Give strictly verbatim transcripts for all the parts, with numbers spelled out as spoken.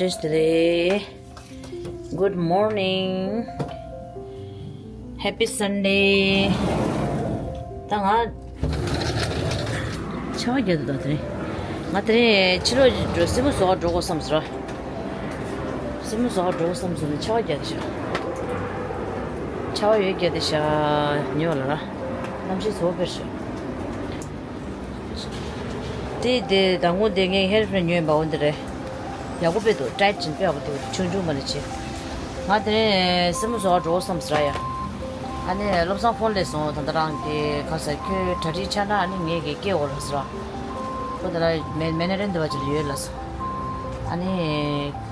Yesterday. Good morning. Happy Sunday. ད་ང་ཆར་པ་རྒྱག་འདུག་ད་དེ་རིང་། ང་དེ་རིང་ཕྱི་ལོགས་འགྲོ་སེན་མོ་བཟོ་ག་འགྲོ་དགོས་བསམ་སོང་། སེན་མོ་བཟོ་ག་འགྲོ་དགོས་བསམ་སོང་ནས་ཆར་པ་རྒྱག་འདུག་ཤག་ཆར་པ་ཡོད་རྒྱག་འདུག་ཤག་ཉོ་ལ་ར། གནམ་གཤིས་བཟོ་བ་དཔེར་ཤག་དེ་དེ་མདང་དགོང་དེ་ངས་ཧེར་སྤྲོད་ཉོས་པ། འོ་འདི་རེད། ཡག་པོ་དཔེ་འདུག་ཊའིཊ་བྱས་དཔེ་ཡག་པོ་འདུག་ཆུང་ཆུང་མ་རེད་ཆེ། ང་དེ་རིང་སེན་མོ་བཟོ་ག་འགྲོ་བསམ་ཟེར་ཡ། ཨ་ནི་བློ་བཟང་ཕོན་སླེབས་སོང་། ད་ལྟ་རང་གི་ག་ས་ཁྱོད་གྲ་སྒྲིག་ཆགས་ན་ཨ་ནི་ངས་ཀྱིས་སྐྱེལ་འོང་ལབ་ཟེར། ཁོ་ད་ལྟ་མེ་མེ་ན་རན་འདི་བ་ཅིག་ལ་ཡོད་ལབ་སོང་། ཨ་ནི་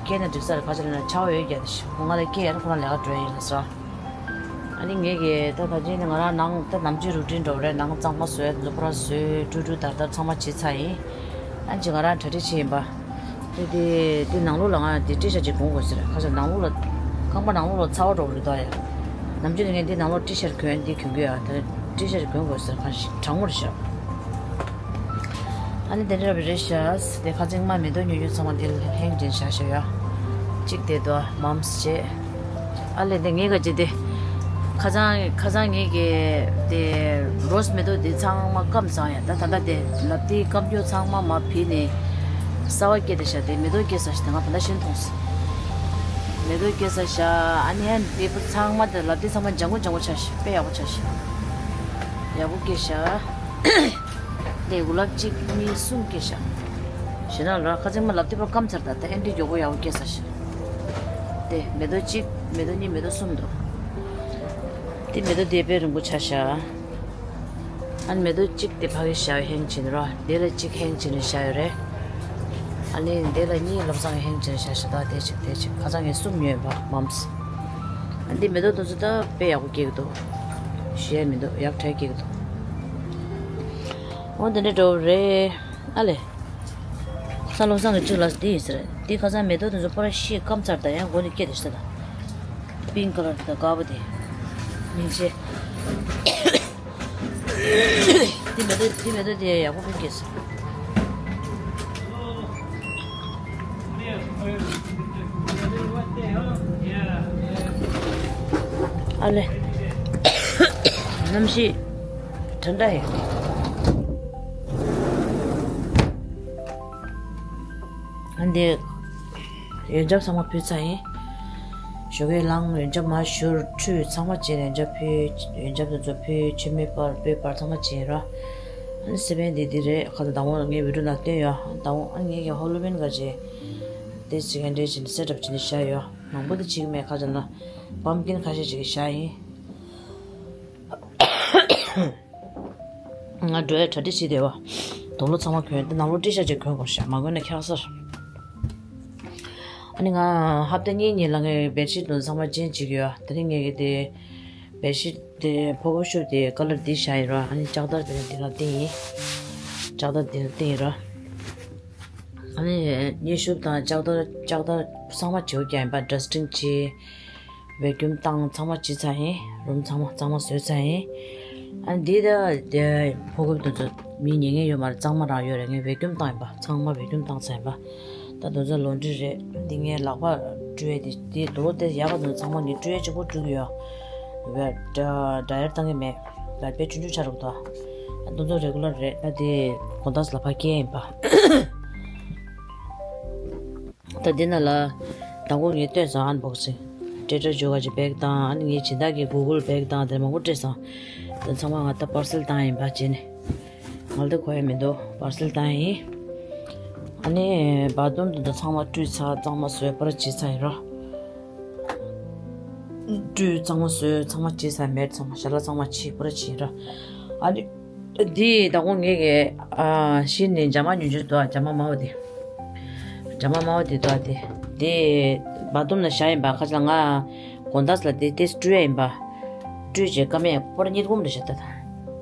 སྐྱེལ་ན་འགྲིག་ས་རེད། ག་ཅི་ལབ་ན་ཆར་པ་ཡོད་རྒྱག་འདུག་ཤག་ཁོ་ང་ལ་སྐྱེལ་ཡ་ན་ཁོ་རང་ལས་ཀ་འགྲོ་ཡ་ཡིན་ལབ་ཟེར། ཨ་ནི་ངས་ཀྱི་ད་ད་ཅི་ནི་ང་རང་ནང་ད་ནམ་རྒྱུན་རུ་ཊིན་འགྲོ་རེད། ནང་གཙང་མ་བཟོས་འཛུགས་པོ་ར་བཟོས་བཀྲུ་བཀྲུ་དར་དར་ཚང་མ་བྱས་ཚར་ཡིན། ཨ་ནི་ཅི་ང་རང་གྲ་སྒྲིག་བྱས་ཡིན་པ། དེ་དེ་དེ་ནང་ལོགས་ལ་ང་དེ་ཊི་ཤར་ཊི་ཅིག་གོན་དགོས་ཟེར། ཁ་ཤས་ནང་ལོགས་ལ་ཁང་པ་ནང་ལོགས་ལ་ཚ་བ་འགྲོ་གི་རེད་ད་ཡ། ནམ་རྒྱུན་ནི་ངས་འདི་ནང་ལོགས་ཊི་ཤར་ཊི་གོན་འདི་གྱོན་གྱི་ཡོད། དེ་ཊི་ཤར་ཊི་གྱོན་དགོས་ཟེར། ཁ་ཤས་གྲང་མོ་རེད་ཤག་ཨ་ནི་དེ་འདྲ་རེད་ཤག་དེ་ཁ་ཚིག་མ་མེ་ཏོག་ཉོ་རྒྱུ་ཚང་མ་དེ་ལ་ཧེང་ཅིན་བཞག་བཞག་ཡ། གཅིག་དེ་དོ་མམ་སི་བྱས། ཨ་ལེ་དེ་ངས་ག་ཅི་དེ། ཁ་སང་ཁ་སང་ངས་ཀྱི་དེ་རོ་སི་མེ་ཏོག་དེ་ཚང་མ་སྐམ་ཚར་ཡ། ད་ད་ལྟ་དེ་ལབ་དེ་སྐམ་རྒྱུ་ཚང་མ་མ་ཕུད་ནས་གསར་པ་སྐྱེས་དེ་ཤག་དེ་མེ་ཏོག་སྐྱེས་ས་ཞིག་དེ་ང་ད་ལྟ་ཤེས་མཐོང་སོང་། མེ་ཏོག་སྐྱེས་ས་ཤག་ཨ་ནི་ཨ་ནི་དེ་ཚང་མ་དེ་ལབ་དེ་ཚང་མ་ལྗང་གུ་ལྗང་གུ་ཆགས་ཤག་དཔེ་ཡག་པོ་ཆགས་ཤག་ཡག་པོ་སྐྱེས་ཤག་དེ་གུ་ལབ་གཅིག་གཉིས་གསུམ་སྐྱེས་ཤག་ཞེ་ན་ལ་ཁ་ཚིག་མ་ལབ་དེ་པར་སྐམ་ཚར། ད་ད་ཨེ་འདྲི་མགྱོགས་པོ་ཡག་པོ་སྐྱེས་ས་ཤག་དེ་མེ་ཏོག་གཅིག་མེ་ཏོག་གཉིས་མེ་ཏོག་གསུམ་འདུག་དེ་མེ་ཏོག་དེ་དཔེ་རིང་པོ་ཆགས་ཤག་ཨ་ནི་མེ་ཏོག་གཅིག་དེ་ཕ་གི་བཞག་ཡོད་ཧེང་ཅིན་ར། དེ་ལ་གཅིག་ཧེང་ཅིན་བཞག་ཡོད་རེད། ཨ་ནི་དེ་ལ་གཉིས་བློ་བཟང་ཧེང་ཅིན་བཞག་ཤག་ད་དེ་གཅིག་དེ་གཅིག་ཁ་སང་ངས་གསུམ་ཉོས་པ་མམ་སི། ཨ་འདི་མེ་ཏོག་དེ་ཚོ་ད་དཔེ་ཡག་པོ་སྐྱེ་གི་འདུག་ཞེས་མི་འདུག་ཡག་ཕྲ་སྐྱེ་གི་འདུག་འོ་དེ་འདྲ་འགྲོ་རེད། ཨ་ལེ། ཁ་སང་བློ་བཟང་གི་གཅིག་ལ་དེ་ཡིན་ཟེར། དེ་ཁ་སང་མེ་ཏོག་དེ་ཚོ་པོ་ར་ཤི་སྐམ་ཚར། ད་ཡང་མགོ་ནས་སྐྱེ་དེ་ཤི་ད། པིང་ཀ་ལར་དང་དཀར་པོ་དེ། སྙིང་རྗེ། དེ་མེ་ཏོག་དེ་མེ་ཏོག་དེ་ཡག་པོ་ཕུལ་སྐྱེས་སོང་། ཨ་ལེ། གནམ་གཤིས་གྲང་འདྲ་ཡོད། ཨ་འདི་ཡོན་ཆབ་ཚང་མ་ཕུལ་ཚར་ཡིན། ཞོགས་ཀས་ལངས་ཡོན་ཆབ་མར་བཞུར་ཁྲུས་ཚང་མ་བྱས་ནས་ཡོན་ཆབ་ཕུལ། ཡོན་ཆབ་དེ་ཚོ་ཕུལ། མཆོད་མེ་སྤར་སྤོས་སྤར་ཚང་མ་བྱས་ར། ཨ་ནི་སི་པན་འདི་འདི་རེད། ཁ་ཚ་དང་པོ་ངའི་བི་ཌིའོ་ནང་བསྟན་ཡོད། དང་པོ་ཨ་ནི་ངས་ཀྱི་ཧོ་ལོ་ཝིན་ག་ཅེ་དེ་ཅིག་ཨ་འདྲས་བྱས་ནས་སེ་ཊབ་བྱས་ནས་བཞག་ཡོད། མང་པོ་དེ་བྱེད་ཀྱི་མེད། ཁ་ཚ་ན་པམ་ཀིན་ཁ་ཤས་ཅིག་བཞག་ཡིན། ང་འགྲོ་ཡ་གྲ་སྒྲིག་བྱེད་བསྡད་པ། དུག་ལོག་ཚང་མ་གོན། དེ་ནང་ལོགས་ཊི་ཤར་ཊི་ཅིག་གོན་དགོས་ཤག་མ་གོན་ན་འཁྱག་ས་རེད། ཨ་ནི་ང་ཧབ་ཏ་གཉིས་གཉིས་ལ་ངའི་བེད་ཤིཊ་དེ་ཚང་མ་ཅེན་ཇི་བྱེད་ཀྱི་ཡོད། དེ་རིང་ངས་ཀྱི་དེ་བེད་ཤིཊ་དེ་ཕོ་བོ་ཤུབ་དེ་ཀ་ལར་འདི་བཞག་ཡིན་ར། ཨ་ནི་ལྕགས་དར་དེ་འདི་ལ་བཏིང་ཡིན། ལྕགས་དར་འདི་ལ་བཏིང་ཡིན་ར། ཨ་ནི་སྙན་ཤུབས་དང་ལྕགས་དར་ལྕགས་དར་ཚང་མ་བྱེའུ་རྒྱག་ཡིན་པ། ཌ་སི་ཊིང་བྱས། བེ་ཀུམ་བཏང་། ཚང་མ་བྱས་ཚར་ཡིན། རུམ་ཚང་མ་གཙང་མ་བཟོས་ཚར་ཡིན། ཨ་ནི་འདི་ད་དེ་ཕོ་རྒོད་དེ་ཚོ་མི་ཉན་མཁན་ཡོད་མ་རེད། གཙང་མ་རང་ཡོད་རེད། ངས་བེ་ཀུམ་བཏང་ཡིན་པ། ཚང་མ་བེ་ཀུམ་བཏང་ཚར་ཡིན་པ། ད་དེ་ཚོ་ལོན་ཌི་རི་རེད། འདི་ངས་ལག་པ་བཀྲུ་ཡས་དེ་དེ་དུག་ལོག་དེ་ཡག་པ་དེ་ཚོ་ཚང་མ་ངས་བཀྲུ་ཡས་གཅིག་པོ་བཀྲུ་གི་ཡོད། ཌ་ཌ་ཡར་བཏང་གི་མེད། ལ་དཔེ་ཆུང་ཆུང་ཆགས་འདུག་ད་དེ་ཚོ་རེ་གུ་ལར་རེད། ད་དེ་དགོང་དག་ལ་ཕར་སྐྱེལ་ཡིན་པ། ད་འདི་ནང་ལ་དང་པོ་ངས་སྟོན་སོང་། ཨན་བོག་སིང་། ཊེ་ཊར་ཇོ་ག་ཅིག་བེག་དང་། ཨ་ནི་ངས་སྦྱིན་བདག་གི་གུ་གུལ་བེག་དང་དེ་མང་པོ་སྤྲད་སོང་། དེ་ཚང་མ་ང་ད་པར་སེལ་བཏང་ཡིན་པ་བྱས་ནས། ང་ལ་ད་གོ་ཡ་མི་འདུག་པར་སེལ་བཏང་ཡིན། ཨ་ནི་བཱ་ཐི་རུམ་དེ་ཚོ་ཚང་མ་བཀྲུས་ཚར། གཙང་མ་བཟོས་པར་བྱས་ཚར་ཡིན་རོ། བཀྲུས་གཙང་མ་བཟོས་ཚང་མ་བྱས་ཚར། མེད་ཚང་མ་ཞལ་ལག་ཚང་མ་ཕྱིས་པར་བྱས་རོ། ཨ་ནི། འདི་ད་གོང་ངས་ཀྱི་ཨ་ཤི་ནས་འཇམ་མ་ཉུང་ཆུང་འདུག་འཇམ་མ་དམར་པོ་དེ། འཇམ་མ་དམར་པོ་དེ་འདུག་དེ། དེ་བཱ་ཐི་རུམ་ལ་བཞག་ཡིན་པ། ཁ་ཅིག་ལ་ང་དགོང་དག་ལ་དེ་ཏེས་བཀྲུ་ཡ་ཡིན་པ། བཀྲུས་རྗེས་ཀ་མེད་པོ་ར་གཉིད་སྒོམ་རེ་བྱེད་ད་ད།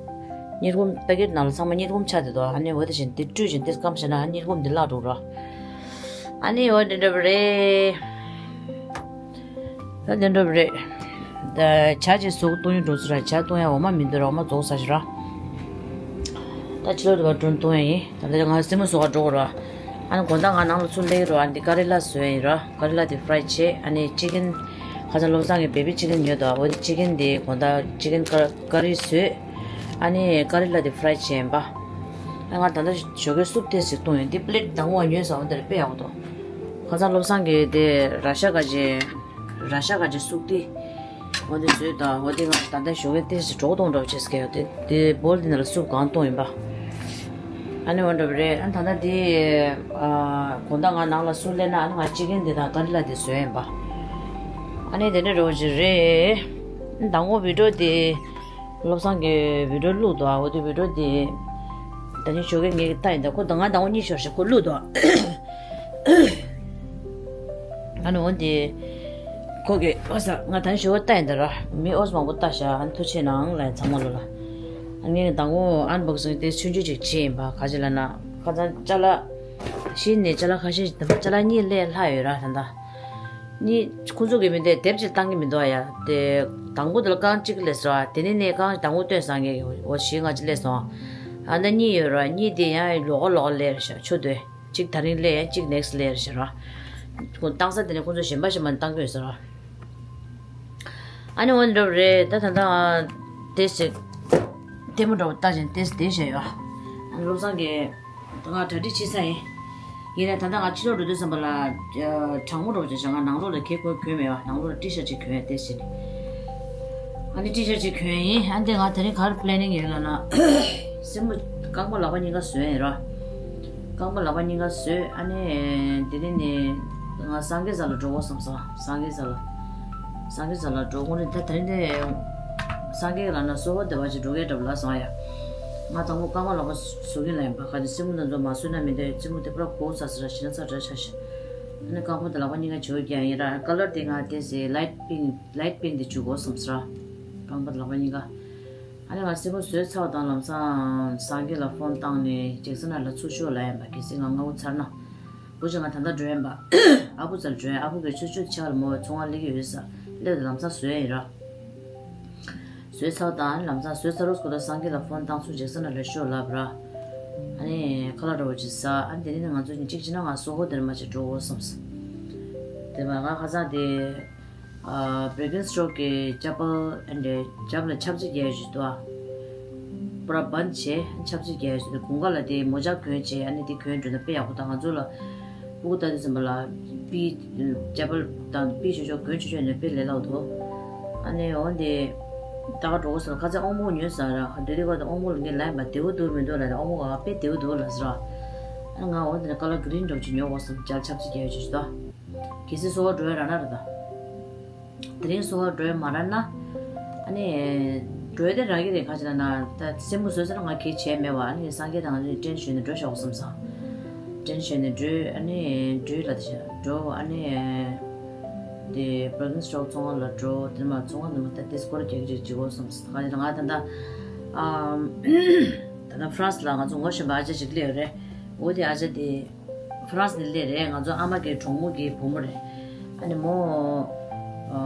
གཉིད་སྒོམ་པེ་ཀེཊ་ནང་ལ་ཚང་མ་གཉིད་སྒོམ་ཆགས་དེ་འདུག་ཨ་ནི་འོ་དེ་བཞིན་དེ་བཀྲུས་བཞིན་ཏེས་སྐམ་བྱས་ན་གཉིད་སྒོམ་དེ་བརླག་འགྲོ་ར། ཨ་ནི་འོ་དེ་འདྲ་པོ་རེད། ད་དེ་འདྲ་རེད། ད་ཇ་ཅིག་བཟོ་གཏོང་ཡོང་འགྲོ་ཚུལ་ར། ཇ་གཏོང་ཡ་འོ་མ་མི་འདུག་ར། འོ་མ་རྫོགས་ཚར་ཤག་ར། ད་ཕྱི་ལོགས་དེ་བར་སྒྲོན་གཏོང་ཡ་ཡིན། ད་ལྟ་ང་སེན་མོ་བཟོ་ག་འགྲོ་དགོས་ར། ཨ་ནི་དགོང་དག་ང་ནང་ལ་ཚུར་སླེབས་རོགས། ཨ་ནི་འདི་ཀ་རི་ལ་བཟོས་ཡིན་རོགས། ཀ་རི་ལ་དེ་ཕ་རའི་བྱས། ཨ་ནི་ཅི་ཀན་ཁ་སང་བློ་བཟང་གི་བེ་བི་ཅི་ཀན་ཉོས་འདུག་འོ་དེ་ཅི་ཀན་དེ་དགོང་དག་ཅི་ཀན་ཀ་ཀ་རི་བཟོས། ཨ་ནི་ཀ་རི་ལ་དེ་ཕ་རའི་བྱས་ཡིན་པ། ཨ་ང་ད་ལྟ་ཞོགས་ཀའི་སུབ་ཏོག་ཙམ་བཏུང་ཡིན། འདི་པི་ལེཊ་དང་པོ་ཉོས་སོང་། འོ་དེར་དཔེ་ཡག་པོ་འདུག་ཁ་སང་བློ་བཟང་གི་དེ་ར་ཤ་ཁ་ཅིག་ར་ཤ་ཁ་ཅིག་སུབ་ཏོག་འོ་དེ་བཟོས་དང་། འོ་དེ་ང་ད་ལྟ་ཞོགས་ཀའི་ཏོག་ཙམ་གྲོགས་གཏོང་འགྲོ་བྱེད་ཀྱི་ཡོད། དེ་དེ་བོལ་དེ་ནང་ལ་སུབ་གང་བཏུང་ཡིན་པ། ཨ་ནི་འོ་འདྲ་བ་རེད། ཨ་ད་ལྟ་དེ་ཨ་དགོང་དག་ང་ནང་ལ་ཚུར་སླེབས་ན། ཨ་ནི་ང་ཅི་ཀན་དེ་དང་ཀ་རི་ལ་དེ་བཟོས་ཡིན་པ། ཨ་ནི་དེ་འདྲ་འདྲ་བོ་ཅིག་རེད། དང་པོ་བི་ཌིའོ་དེ་བློ་བཟང་གི་བི་ཌིའོ་བླུགས་འདུག་འོ་དེ་བི་ཌིའོ་དེ་ད་ནི་ཞོགས་ཀའི་ངས་ལྟ་ཡིན་ད། ཁོ་ད་ང་དང་པོ་གཉིད་ཤོར་ཞིག་ཁོ་བླུགས་འདུག་ཨ་ནི་འོ་དེ་ཁོ་གི་ཨོ་ས་ང་ད་ནི་ཞོགས་ཀ་ལྟ་ཡིན་ད་ར། མི་ཨོ་ས་མང་པོ་ལྟ་ཤག་ཨ་ནི་ཐུགས་རྗེ་གནང་ལབ་ཡིན་ཚང་མ་ལོ་ལ། ཨ་ངས་དང་པོ་ཨན་བོག་སིང་དེ་ཆུང་ཆུང་ཅིག་བྱས་ཡིན་པ། ག་ཅི་ལབ་ན་ཁ་སང་ཅ་ལག་གཞི་ནས་ཅ་ལག་ཁ་ཤས་ཅ་ལག་གཉིས་སླེབས་ལྷག་ཡོད་ར། ད་ལྟ་གཉིས་ཁོང་ཚོ་གི་མི་འདི་དེབ་ཅིག་བཏང་གི་མི་འདུག་ཨ་ཡ། དེ་དང་པོ་དེ་ལ་རྐང་གཅིག་སླེབས་སོང་ར། དེ་ནས་ནས་རྐང་དང་པོ་བཏོན་སོང་། ངས་འོ་བཞི་ལྔ་ཅིག་སླེབས་སོང་། ཨ་ད་གཉིས་ཡོད་ར། གཉིས་དེ་ཡང་ལོགས་ཀ་ལོགས་ཀ་སླེབས་ར་ཤག་ཆུ་དེ་གཅིག་ད་རིང་སླེབས། གཅིག་ནེག་སི་སླེབས་ར་ཤག་ར། ཁོང་བཏང་ས་དེ་ནས་ཁོང་ཚོ་གཞན་པ་གཞན་པ་བཏང་གི་ཡོད་ས་ར། ཨ་ནི་འོ་འདྲ་བ་རེད། ད་ད་ལྟ་ང་ཏོག་ཙམ་ལྟད་མོ་འདྲ་བོ་ལྟ་བཞིན་ཏོག་ཙམ་བསྡད་བཞག་ཡོད། ཨ་ནི་བློ་བཟང་གིས་ད་ང་གྲ་སྒྲིག་བྱེད་ས་ཡིན། ཡིན་ནའི་ད་ལྟ་ང་ཕྱི་ལོགས་འགྲོ་དུས་ཙམ་པ་ལ་གྲང་མོ་འདྲ་བོ་ཅིག་བྱུང་། ང་ནང་ལོགས་ལ་གྱད་གོན་གྱོན་མེད་པ། ནང་ལོགས་ལ་ཊི་ཤར་ཊི་ཅིག་གྱོན་ཡ་ཏོག་ཙམ་ནི། ཨ་ནི་ཊི་ཤར་ཊི་ཅིག་གྱོན་ཡིན། ཨ་ནི་ང་དེ་རིང་ག་རེ་པི་ལེ་ནིང་ཡོད་ལབ་ན། སེན་མོ་རྐང་པ་ལག་པ་གཉིས་ཀ་བཟོས་ཡིན་ར། རྐང་པ་ལག་པ་གཉིས་ཀ་བཟོས། ཨ་ནི་དེ་རིང་ནི་ང་སངས་རྒྱས་ས་ལ་འགྲོ་དགོས་བསམ་སོང་། སངས་རྒྱས་ས་ལ། སངས་རྒྱས་ས་ལ་འགྲོ་དགོས་རེད། ད་དེ་རིང་དེ་སངས་རྒྱས་ལ་ན་གསོལ་བ་འདེབས་པ་ཅིག་འགྲོ་གི་འདྲ་པོ་ལབ་སོང་ཡ། ང་དང་པོ་རྐང་པ་ལག་པ་བཟོ་གི་ལབ་ཡིན་པ། ག་ཅི་སེན་མོ་དེ་ཚོ་མ་བཟོས་ན་མི་འདོད། སེན་མོ་དེ་པུ་ར་གོག་ཚར་ཟེར་ར། ཞེ་ན་ཚ་དྲག་ཆགས་ཤག་ཨ་ནི་རྐང་པ་དེ་ལག་པ་གཉིས་ཀ་བྱེད་དགོས་ཀྱི་ཡིན་ར། ཀ་ལར་དེ་ང་དེ་ཟེར་ལའིཊ་པིང་ལའིཊ་པིང་དེ་བྱེད་དགོས་བསམ་སོང་ར། རྐང་པ་དེ་ལག་པ་གཉིས་ཀ་ཨ་ནི་ང་སེན་མོ་བཟོས་ཚར་བ་དང་ལམ་སང་སངས་རྒྱས་ལ་ཕོན་བཏང་ནས་ཇེག་སན་ལ་ཚུར་ཤོག་ལབ་ཡིན་པ། གལ་སྲིད་ང་སྔ་པོ་ཚར་ན། འོ་ཅི་ང་ད་ལྟ་འགྲོ་ཡིན་པ། ཨ་ཁུ་རྩར་འགྲོ་ཡིན། ཨ་ཁུ་གིས་ཆུ་ཆུ་ཆག་ལ་མོ་ཚོང་ཁང་སླེབས་ཀྱི་ཡོད་ས་སླེབས་དང་ལམ་སང་བཟོས་ཡིན་ར། བཟོས་ཚར་བ་དང་ལམ་སང་བཟོས་ཚར་རོགས་ཁོ་ད་སངས་རྒྱས་ལ་ཕོན་བཏང་ཚུར་ཇེག་སན་ལ་ཤོག་ལབ་ར། ཨ་ནི་ཁ་ལག་འདྲ་བོ་ཅིག་ཟ། ཨ་ནི་དེ་ནས་ང་ཚོ་གཉིས་གཅིག་བྱས་ན་ང་སོ་ཧོ་དེར་མ་ཅིག་འགྲོ་དགོས་བསམ་སོང་། དེ་མ་ང་ཁ་སང་དེ། ཨ་བྷིར་ཀིན་སི་ཊོག་གི་ཅ་པལ་ཨེ་འདྲ་རྒྱབ་ལ་ཆབ་རྩེ་རྒྱག་ཡ་ཅིག་འདུག་ཨ། པུ་ར་བན་བྱས་ཆབ་རྩེ་རྒྱག་ཡ་ཅིག་འདུག་དགུན་ཁ་ལ་དེ་མོ་ཇ་གྱོན་བྱས། ཨ་ནི་དེ་གྱོན་འགྲོ་ན་དཔེ་ཡག་པོ་དང་། ང་ཚོ་ལ་སྤུ་གུ་ལྟ་དུས་ཙམ་པ་ལ་པི་ཅ་པལ་དང་པི་ཆོས་ཆོས་གྱོན་ཆོས་ཆོས་ནས་དཔེ་ལས་སླ་པོ་འདུག་ཨ་ནི་འོ་དེ་ད་ག་འགྲོ་དགོས་ཟེར་ན། ཁ་སང་ཨོ་མོ་ཉོས་ཟེར་ར། འདི་དུས་སྐབས་དུ་ཨོ་མོ་ལ་ངས་ལབ་ཡིན་པ། བདེ་པོ་འདུག་མི་འདུག་ལབ་ན། ཨོ་མོ་ག་དཔེ་བདེ་པོ་འདུག་ལབ་ཟེར་ར། ཨ་ནི་ང་འོ་དེ་ནས་ཀ་ལར་གི་རིན་འདྲ་བོ་ཅིག་ཉོ་དགོས་བསམ། ཇ་ཆབ་རྩེ་རྒྱག་ཡ་ཅིག་འདུག་གལ་སྲིད་གསོལ་བ་འགྲོ་ཡ་རག་ན་རེད་ད། དེ་རིང་གསོལ་བ་འགྲོ་ཡ་མ་རག་ན། ཨ་ནི་འགྲོ་ཡ་དེ་རག་གི་རེད། ག་ཅི་ལབ་ན། ད་སེན་མོ་བཟོས་ཚར་ན་ང་གའི་བྱས་མེད་པ། ཨ་ནི་སངས་རྒྱས་དང་ང་ཚོ་ཊེན་ཞོན་ནས་འགྲོ་ཤོག་བསམ་སོང་། ཊེན་ཞོན་ནས་འགྲོ། ཨ་ནི་འགྲོ་ལ་དེ་འགྲོ། ཨ་ནི་དེ་བྷིར་ཀིན་སི་ཊོག་ཚོང་ཁང་ལ་འགྲོ། དེ་མ་ཚོང་ཁང་དེ་མ་ད་དེ་སྐོར་རྒྱག་གི་རེད། བྱེད་དགོས་བསམ་སོང་། ག་ཅི་ལབ་ན་ང་ད་ལྟ་ཨམ་ད་ལྟ་ཧྥ་རན་སི་ལ་ང་ཚོ་ངོ་ཤེས་པ་ཨ་ཅག་ཅིག་སླེབས་ཡོད་རེད། འོ་དེ་ཨ་ཅག་དེ། ཧྥ་རན་སི་ནས་སླེབས་རེད། ང་ཚོ་ཨ་མ་གི་གྲོགས་མོ་གི་བུ་མོ་རེད། ཨ་ནི་མོ་ཨ་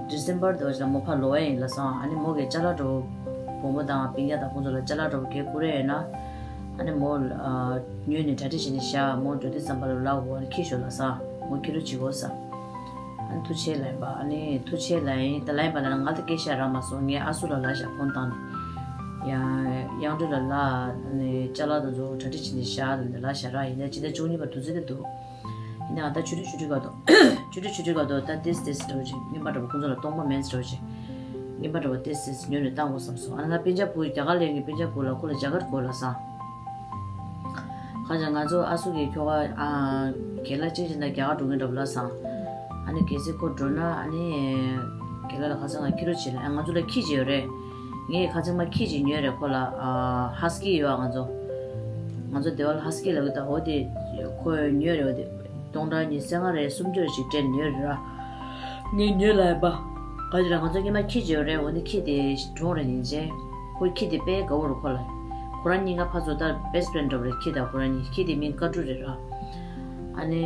ཌི་སེམ་བར་དེ་བ་ཞིག་ལ་མོ་ཕར་ལོག་ཡ་ཡིན་ལབ་སོང་། ཨ་ནི་མོ་གི་ཅ་ལག་འདྲ་བོ་བུ་མོ་དང་སྤུན་ཀྱག་དང་ཁོང་ཚོ་ལ་ཅ་ལག་འདྲ་བོ་གས་བསྐུར་ཡ་ཡོད་ན། ཨ་ནི་མོ་ཨ་ཉོས་ནས་གྲ་སྒྲིག་བྱས་ནས་བཞག་མོ་འགྲོ་དུས་ཙམ་པ་ལ་ལབ་དགོས། ཨ་ནི་འཁྱེར་ཤོག་ལབ་སོང་། མོ་འཁྱེར་རོགས་བྱེད་དགོས་ཟེར། ཨ་ནི་ཐུགས་རྗེ་ཆེ་ལབ་ཡིན་པ། ཨ་ནི་ཐུགས་རྗེ་ཆེ་ལབ་ཡིན། ད་ལབ་ཡིན་པ་ལ་ང་ད་སྐད་ཆ་རག་མ་སོང་། ངས་ཨ་སུ་ལ་ལབ་བཞག་ཕོན་བཏང་ནས། ཡང་གཡང་སྒྲོན་ལ་ལབ། ཨ་ནི་ཅ་ལག་དེ་ཚོ་གྲ་སྒྲིག་བྱས་ནས་བཞག་ལབ་ནས་ལབ་བཞག་ར། ཡིན་ནའི་སྤྱི་ཟླ་བཅུ་གཉིས་པ་དུས་ཚོད་དེ་འདུག་ཡིན་ནའང་ད་ཆུ་ཚོད་ཆུ་ཚོད་སྐབས་དུ་ཆུ་ཚོད་ཆུ་ཚོད་སྐབས་དུ་ད་ཏོག་ཙམ་ཏོག་ཙམ་འདྲ་བོ་ཅིག་རྔན་པ་འདྲ་བོ་ཁོང་ཚོ་ལ་སྟོང་པ་མེད་འདྲ་བོ་ཅིག་རྔན་པ་འདྲ་བོ་ཏོག་ཙམ་ཏོག་ཙམ་ཉོས་ནས་བཏང་དགོས་བསམ་སོང་། ཨ་ནི་ང་སྤུན་ཀྱག་བུ་རྒྱ་གར་ལ་ཡོད་མཁན་སྤུན་ཀྱག་བུ་ལ་ཁོ་ལ་རྒྱ་གར་དགོས་ལབ་སོང་། ཁ་ཅིག་ང་ཚོ་ཨ་སུ་གི་ཁྱོ་ག་ཨ་རྒན་ལགས་གཅིག་བྱས་ན་རྒྱ་གར་འགྲོ་མཁན་འདྲ་པོ་ལབ་སོང་། ཨ་ནི་གལ་སྲིད་ཁོ་འགྲོ་ན་ཨ་ནི་རྒན་ལགས་ལ་ཁ་སང་ང་འཁྱེར་རོགས་བྱེད་ལབ། ཨ་ང་ཚོ་ལ་ཁྱི་ཅིག་ཡོད་རེད། ངས་ཁ་སང་མ་ཁྱི་ཅིག་ཉོས་རེད་ཁོ་ལ། ཨ་ཧ་སི་ཀི་ཡོད་ཨ་ང་ཚོ། ང་ཚོ་སྡེ་བ་ལ་ཧ་སི་ཀི་ལབ་གི་ད། འོ་དེ་ཁོས་ཉོས་རེད། འོ་དེ་སྟོང་ཕྲག་ཉི་ཤུ་རྩ་ལྔ་རེད་སུམ་ཅུ་རེ་ཞིག་སྤྲད་ཉོས་རེད་ར། ངས་ཉོས་ལབ་ཡིན་པ། ག་ཅི་ལབ་ང་ཚོ་སྔོན་མ་ཁྱི་ཅིག་ཡོད་རེད། འོ་ནི་ཁྱི་དེ་གྲོངས་རེད་ཉིན་བྱེད། ཁོའི་ཁྱི་དེ་དཔེ་དགའ་བོ་རེད་ཁོ་ལ། ཁོ་རང་གཉིས་ཀ་ཕར་ཚུར་ད་བེ་སི་ཊི་ཕེ་རེན་ཌི་འདྲ་བོ་རེད། ཁྱི་དང་ཁོ་རང་གཉིས། ཁྱི་དེ་མིང་ཀ་ཀྲུ་རེད་ར། ཨ་ནི་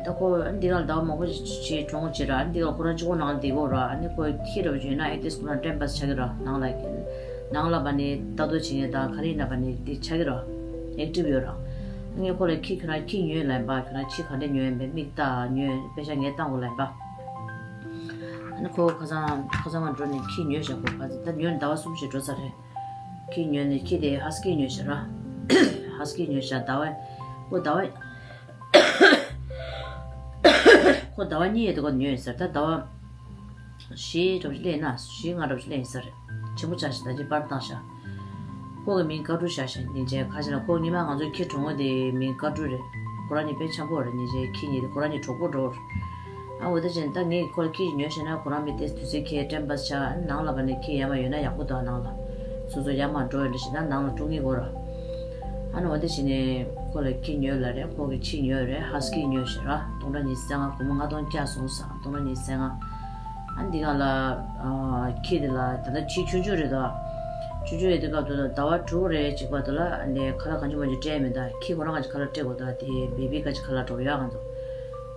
ད་ཁོ་འདི་ག་ལ་ཟླ་བ་མང་པོ་ཞིག་གྲོངས་བྱས་ར། ཨ་ནི་འདི་ག་ལ་ཁོ་རང་གཅིག་པོ་ནང་ལ་བསྡད་ཀྱི་ཡོད་ར། ཨ་ནི་ཁོ་ཁྱི་འདྲ་བོ་ཅིག་ཡོད་ན་ཨེ་ཏིས་ཁོ་རང་ཊེམ་པཱས་ཆགས་ཀྱི་ར། ནང་ལ་ནང་ལ་བ་ནི་ལྟ་རྟོག་བྱེད་མཁན་དང་ག་རེ་ཡིན་ན་བ་ནི་དེ་ཆགས་ཀྱི་ར། ཨེག་ཊིབ་ཡོད་ར། ངས་ཁོ་ལ་ཁྱི་ཁྱོད་རང་ཁྱི་ཉོས་ལབ་པ། ཁྱོད་རང་ཁྱི་ག་འདྲ་ཉོས་ཡིན་པས། མིག་ལྟ་ཉོས་པེ་ཤ་ངས་བཏང་དགོས་ལབ་པ། ཨ་ནི་ཁོ་ཁ་སང་ཁ་སང་མ་འགྲོ་ནས་ཁྱི་ཉོས་བཞག་གོ། ཁ་སང་ད་ཉོས་ནས་ཟླ་བ་གསུམ་ཞིག་འགྲོ་ཚར་རེད། ཁྱི་ཉོས་ནས་ཁྱི་དེ་ཧ་སི་ཀི་ཉོས་བཞག་ར། ཧ་སི་ཀི་ཉོས་བཞག་ཟླ་བ། ཁོ་ཟླ་བ། ཁོ་ཟླ་བ་གཉིས་ཡས་དེ་ཁོ་ཉོས་ཟེར། ད་ཟླ་བ་བཞི་འདྲ་བོ་ཞིག་སླེབས་ན། བཞི་ལྔ་འདྲ་བོ་ཞིག་སླེབས་ཡིན་ས་རེད། ཆེན་པོ་ཆགས་ཤག་ད་ཅི་པར་བཏང་ཤག་ཁོ་གི་མིང་ཀ་ཀྲུ་བཞག་ཤག་སྙིང་རྗེ། ཁ་ཤས་ལ་ཁོ་ཉི་མ་ང་ཚོའི་ཁྱི་གྲོགས་མོ་དེ་མིང་ཀ་ཀྲུ་རེད། ཁོ་རང་གཉིས་དཔེ་འཆམ་པོ་རེད། སྙིང་རྗེ། ཁྱི་གཉིས་དེ་ཁོ་རང་གཉིས་གྲོགས་པོ་འདྲ་བོ་རེད། ཨ་འོ་ད་ཅན་ད་ངས་ཁོ་ལ་ཁྱི་ཉོས་ཤེ་ན་ཁོ་རང་མི་དེ་དུས་ཚོད་ཁྱེད་ཊེམ་པ་ཆགས། ནང་ལ་བ་ནས་ཁྱི་ཡར་མར་ཡོད་ན་ཡག་པོ་འདུག་ནང་ལ་སོ་སོ་ཡར་མར་འགྲོ་ཡོད་འདྲ་ཞིག་ན་ནང་ལ་དཀྲུག་ངེས་གོ་ར། ཨ་ནི་འོ་དེ་བྱས་ནས་ཁོ་ལ་ཁྱི་ཉོས་ལབ་རེད། ཁོ་གི་ཁྱི་ཉོས་རེད། ཧ་སི་ཀི་ཉོས་ཤག་ར། སྟོང་ཕྲག་ཉི་ཤུ་རྩ་ལྔ། སྒོར་མོ་ལྔ་སྟོང་བརྒྱབ་སོང་ཟེར། སྟོང་ཕྲག་ཉི་ཤུ་རྩ་ལྔ། ཨ་ནི་འདི་ག་ལ་ཨ་ཁྱི་དེ་ལ་ད་ལྟ་ཁྱི་ཆུང་ཆུང་རེད་དོ། ཆུང་ཆུང་རེད་དུས་སྐབས་དུ་ཟླ་བ་དྲུག་རེད་ཅིག་བར་དུ་ལ་ཨ་ནི་ཁ་ལག་གང་ཅི་མང་ཅི་སྤྲད་མེད། ད་ཁྱི་ཁོ་རང་ག་ཅི་ཁ་ལག་སྤྲད་དགོས། ད་དེ་བེ་བི་ག་ཅི་ཁ་ལག་འགྲོ་ཡག་ང་ཚོ།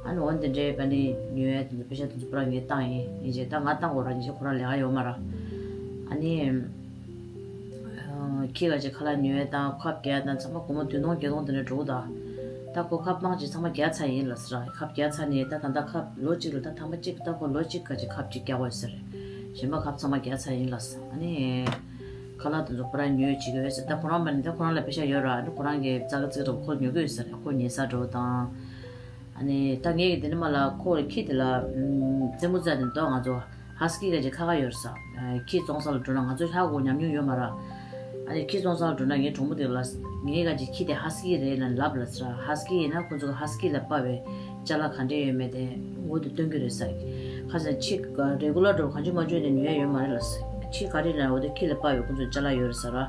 ཨ་ནི་འོ་འདི་འདྲའི་ག་ནི་ཉོ་ཡ་དེ་ཚོ་པེ་ཤ་དེ་ཚོ་པུ་ར་ངས་བཏང་ཡིན། ཡིན་ཅེ་ད་ང་བཏང་དགོས་ར། ཉི་ཤུ་ཁོ་རང་ལས་ཀ་ཡོད་མ་ར། ཨ་ནི། ཁྱི་ག་ཅིག་ཁ་ལག་ཉོས་དང་ཁབ་རྒྱག་དང་ཚང་མ་སྒོར་མོ་བདུན་སྟོང་བརྒྱད་སྟོང་དེ་འདྲ་འགྲོ་གི་འདུག་ད་ཁོ་ཁབ་མང་ཅིག་ཚང་མ་རྒྱག་ཚར་ཡིན་ལབ་ཟེར། ཁབ་རྒྱག་ཚར་ནས་ད་ད་ལྟ་ཁབ་ལོ་གཅིག་ལ་ད་ཐེངས་མ་གཅིག་ད་ཁོ་ལོ་གཅིག་ག་ཅིག་ཁབ་གཅིག་རྒྱག་དགོས་ཟེར། གཞན་པ་ཁབ་ཚང་མ་རྒྱག་ཚར་ཡིན་ལབ་ཟེར། ཨ་ནི་ཁ་ལག་དེ་ཚོ་ཁོ་རང་ཉོས་བྱེད་ཀྱི་ཡོད་ཟེར། ད་ཁོ་རང་མ་ནི་ད་ཁོ་རང་ལ་པེ་ཤ་ཡོད་ར། ཨ་ནི་ཁོ་རང་གི་ཙག་གི་ཙིག་ར་ཁོ་ཉོ་གི་ཡོད་ཟེར། ཁོ་ཉལ་ས་འགྲོ་དང་། ཨ་ནི་ད་ངས་ཀྱི་དེ་ནི་མ་ལ་ཁོ་ལ་ཁྱི་དེ་ལ་རྩེད་མོ་རྩེ་དེ་འདུག་ང་ཚོ། ཧ་སི་ཀི་ག་ཅིག་ཁ་ཁ་ཡོད་རེད་ས། ཁྱི་བཙོང་ས་ལ་འགྲོ་ན་ང་ཚོ་ཧ་གོ་ཉམས་མྱོང་ཡོད་མ་རེད། ཨ་ནི་ཁྱི་བཙོང་ས་ལ་འགྲོ་ན་ངའི་གྲོགས་མོ་དེ་ལ་ངའི་ག་ཅིག་ཁྱི་དེ་ཧ་སི་ཀི་རེད་ལབ་ལབ་ལབ་ས། ཧ་སི་ཀི་ཡིན་ན་ཁོ་ཚོ་ཧ་སི་ཀི་ལ་དཔའ་བའི་ཅ་ལག་ག་འདྲས་ཡོད་མེད་དེ་ངོ་དེ་སྟོན་གི་རེད་ས། ཁ་སང་ཁྱི་རེ་གུ་ལར་འགྲོ་གང་བྱུང་མ་བྱུང་ནས་ཉོ་ཡ་ཡོད་མ་རེད་ལབ་ས། ཁྱི་ག་རེ་ལ་འོ་དེ་ཁྱི་ལ་དཔའ་བའི་ཁོ་ཚོ་ཅ་ལག་ཡོད་རེད་ས་ར། ཨ་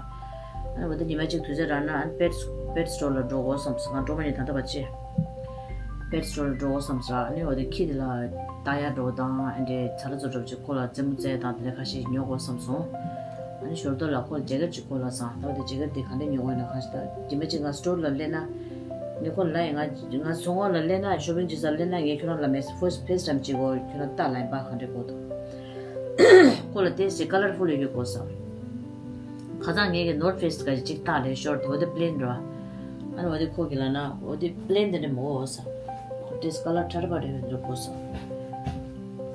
ནི་འོ་དེ་ཉི་མ་གཅིག་དུས་ཚོད་རག་ན་ཨ་ནི་པེ་ཊི་པེ་ཊི་སི་ཊོར་ལ་འགྲོ་དགོས་བསམ་སོང་། ང་འགྲོ་མ་ཉན་ད་ལྟ་བ་ཅི། པེ་ཊི་སི་ཊོར་ལ་འགྲོ་དགོས་བསམ་སོང་། ཨ་ནི་འོ་དེ་ཁྱི་དེ་ལ་ལྟ་ཡ་འགྲོ་དང་ཨ་འདྲས་ཚ་ར་ཚོ་འགྲོ་ཅིག་ཁོ་ལ་རྩེད་མོ་རྩེ་དང་དེ་འདྲ་ཁ་ཤས་ཉོ་དགོས་བསམ་སོང་། ཨ་ནི་ཞོར་དུ་ལ་ཁོ་ལ་ཇེ་ཀེ་ཊི་ཅིག་ཁོ་ལ་བཟང་། ད་འོ་དེ་ཇེ་ཀེ་ཊི་དེ་ག་འདྲས་ཉོ་དགོས་ན་གང་ཤེས། ད་རྗེས་མ་ཅིག་ང་སི་ཊོར་ལ་སླེབས་ན་ངས་ཁོ་ལ་ཡིན། ང་ང་བཙོང་ཁང་ལ་སླེབས་ན་ཤོ་པིང་བྱེད་ས་སླེབས་ན་ངས་ཁྱོད་རང་ལ་མེ་སི་ཕེ་སི་ཕེ་སི་ཊེམ་ཅིག་གོ་ཁྱོད་རང་ལྟ་ལ་ཡིན་པ་ག་འདྲས་གོ་འདུག་ཁོ་ལ་དེ་སི་ཀ་ལར་ཕུལ་ཡོད་གོ་ས། ཁ་སང་ངས་ཀྱི་ནོར་ཕེ་སི་ག་ཅིག་བཏགས་རེད་ཤོར་དེ་འོ་དེ་པི་ལེན་རོ། ཨ་ནི་འོ་དེ་ཁོ་གི་ལ་ན་འོ་དེ་པི་ལེན་དེ་འདྲ་མོ་འོ་ས། འོ་དེ་སི་ཀ་ལར་ཁྲ་པ་རེད་འདྲ་གོ་ས།